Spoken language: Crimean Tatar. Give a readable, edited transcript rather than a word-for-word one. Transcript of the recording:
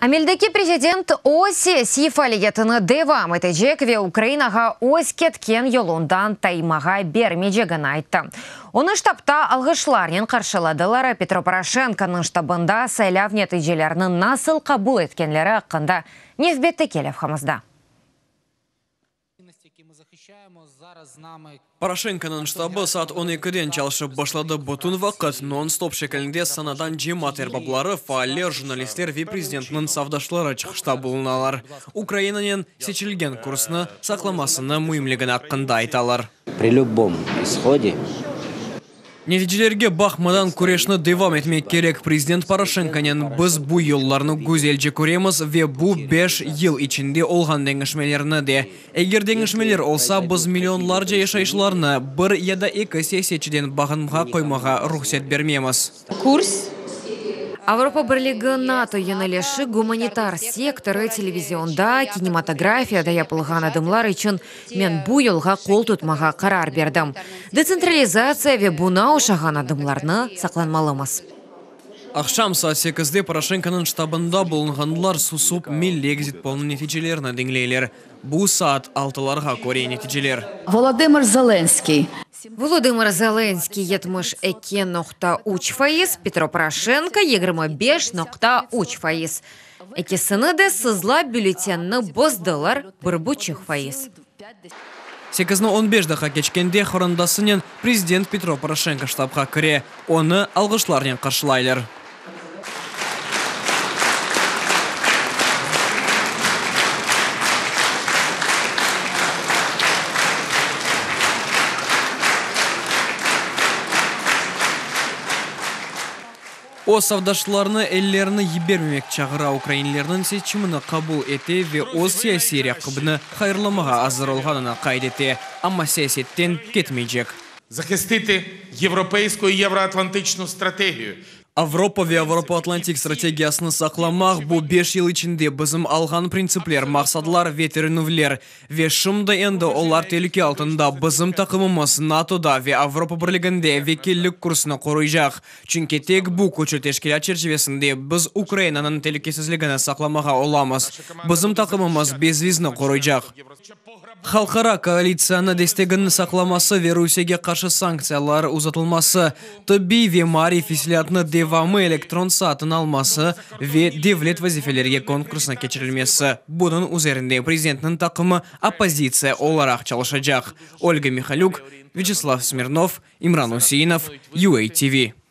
Ameldeki prezident öz siyasiy faaliyetini devam etecek ve Ukrainağa öz ketken yolundan taymağa bermeycegini ayttı. Onı ştabta alğışlarnen qarşıladılar. Petro Poroşenkonıñ ştabında saylav neticelerini nasıl qabul etkenleri aqqında nevbetteki levhamızda. Poroşenkonıñ ştabı saat on ekiden çalışıp başladı. Bütün vaqıt non-stop şeklinde sanadan cemaat erbapları, faaller, jurnalistler ve prezidentniñ safdaşları çıqışta bulunalar. Ukrainanen seçilgen kursnı saqlamasını müimligini aqqında aytalar. Pri lübom ishode. Neticelerge baqmadan, küreşni devam etmek kerek. Prezident Poroşenkonen biz bu yollarnı güzelce köremiz ve bu beş yıl içinde olğan deñişmelerni de. Eger deñişmeler olsa, biz millionlarca yaşayışlarnı bir ya da eki siyasetçiden bağınmğa qoymağa ruhset bermemiz. Kurs, Avropa Birligi, NATO yönelişi, gumanitar sektorı, televizionda, kinematografiyada yapılğan adımlar içün Men bu yolğa qol tutmağa qarar berdim. Detsentralizatsiya ve buña oşağan adımlarnı saqlanmalımız. Aqşam saat sekizde Poroşenkonıñ ştabında bulunğanlar susıp, milliy ekzit-polnıñ neticelerini diñleyler. Bu saat altılarğa köre neticeler. Volodımır Zelenskıy. Volodımır Zelenskıy 72,3%, Petro Poroşenko 25,3%. Ekisini de sızlap bülletenni bozdılar, bir buçuq faiz. Sekizni on beş daqqa keçkende qorandasınen prezident Petro Poroşenko ştabğa kire. Onı alğışlarnen qarşılaylar. O, safdaşlarını ellerini yibermemek çağıra, ukrainlerniñ seçimini qabul ete ve öz siyasiy raqibini hayırlamağa azır olğanını qayd ete, amma siyasetten ketmeycek. Zahistiti yevropeysko i yevroatlantıçnu strategiyu. Avropa ve Avropa-Atlantik strategiyasını saqlamaq, bu beş yıl içinde bizim alğan printsipler, maqsadlar ve tirenüvler. Ve şimdi endi olar telüke altında, bizim taqımımız NATOda ve Avropa Birliginde vekillik kursını qoruycaq, çünki tek bu küçlü teşkilât çerçivesinde biz Ukrainanıñ telükesizligini saqlamağa olamız. Bizim taqımımız bezvizni qoruycaq. Halqara koalitsiyanı desteginiñ saqlaması ve Rusiyege qarşı sanktsiyalar uzatılması, tıbbiy ve maarif islâatnı devamı elektron satın alması ve devlet vazifelerge konkursnı keçirilmesi, bunıñ üzerinde prezidentniñ taqımı oppozitsiya olaraq çalışacaq. Olga Mihalük, Vyaçeslav Smirnov, İmran Useinov, UATV.